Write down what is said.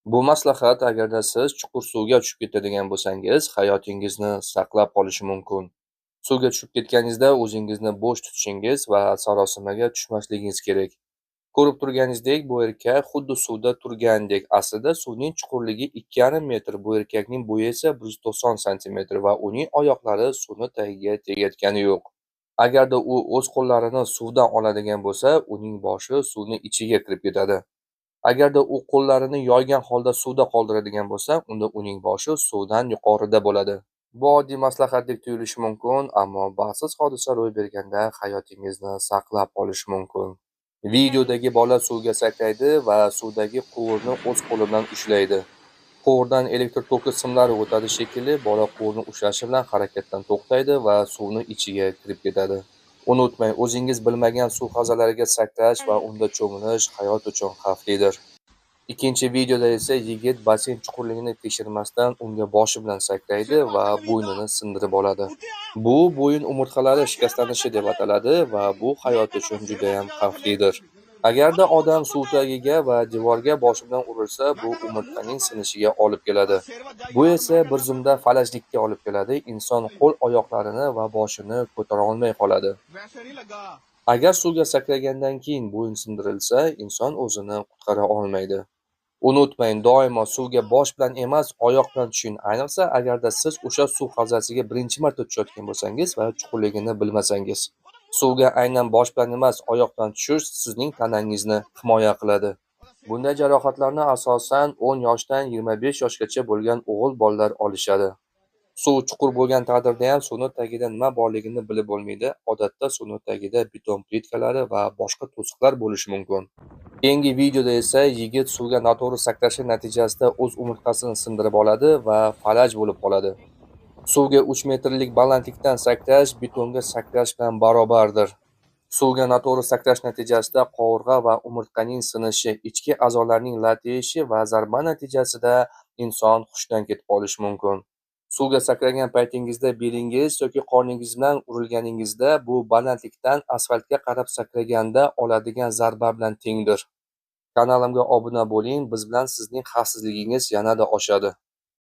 Bu maslahat agarda siz chuqur suvga tushib ketadigan bo'lsangiz, hayotingizni saqlab qolishi mumkin. Suvga tushib ketganingizda o'zingizni bo'sh tutishingiz va sarosimaga tushmasligingiz kerak. Ko'rib turganingizdek, bu erkak xuddi suvda turgandek. Aslida suvning chuqurligi 2,5 metr, bu erkakning bo'yi esa 190 santimetr va uning oyoqlari suvni tagiga tegayotgani yo'q. Agarda u o'z qo'llarini suvdan oladigan bo'lsa, uning boshi suvning ichiga kirib ketadi. Agarda u qo'llarini yoygan holda suvda qoldiradigan bo'lsa, unda uning boshi suvdan yuqorida bo'ladi. Bu oddiy maslahatdek tuyulishi mumkin, ammo baxtsiz hodisa ro'y berganda hayotingizni saqlab qolishi mumkin. Videodagi bola suvga sakraydi va suvdagi quvurni o'z qo'li bilan ushlaydi. Quvurdan elektr toki simlari o'tadi shekilli, bola quvurni ushlashi bilan harakatdan to'xtaydi va suvni ichiga kirib ketadi. Unutmang, o'zingiz bilmagan suv havzalariga sakrash va unda cho'milish hayot uchun xavflidir. Ikkinchi videoda esa yigit basseyn chuqurligini tekshirmasdan unga boshi bilan sakraydi va bo'ynini sindirib oladi. Bu bo'yin umurtqalari shikastlanishi deb ataladi va bu hayot uchun judayam xavflidir. Agarda odam suv tagiga va devorga boshi bilan urilsa, bu umurtqaning sinishiga olib keladi. Bu esa bir zumda falajlikka olib keladi. Inson qo'l-oyoqlarini va boshini ko'tara olmay qoladi. Agar suvga sakragandan keyin bo'yin sindirilsa, inson o'zini qutqara olmaydi. Unutmang, doimo suvga bosh bilan emas, oyoq bilan tushing. Ayniqsa, agarda siz o'sha suv havzasiga birinchi marta tushayotgan bo'lsangiz va chuqurligini bilmasangiz. Suvga aynan bosh bilan emas, oyoq bilan tushish sizning tanangizni himoya qiladi. Bunday jarohatlarni asosan 10 yoshdan 25 yoshgacha bo'lgan o'g'il bolalar olishadi. Suv chuqur bo'lgan taqdirda ham suvni tagida nima borligini bilib bo'lmaydi. Odatda suvni tagida beton plitkalari va boshqa to'siqlar bo'lishi mumkin. Keyingi videoda esa yigit suvga noto'g'ri sakrashi natijasida o'z umurtqasini sindirib oladi va falaj bo'lib qoladi. Suvga 3 metrlik balandlikdan sakrash betonga sakrash bilan barobardir. Suvga noto'g'ri sakrash natijasida qovurg'a va umurtqaning sinishi, ichki a'zolarning lat yeyishi va zarba natijasida inson hushdan ketib qolishi mumkin. Suvga sakragan paytingizda belingiz yoki qorningiz bilan urilganingizda bu balandlikdan asfaltga qarab sakraganda oladigan zarba bilan tengdir. Kanalimga obuna bo'ling, biz bilan sizning xavfsizligingiz yanada oshadi.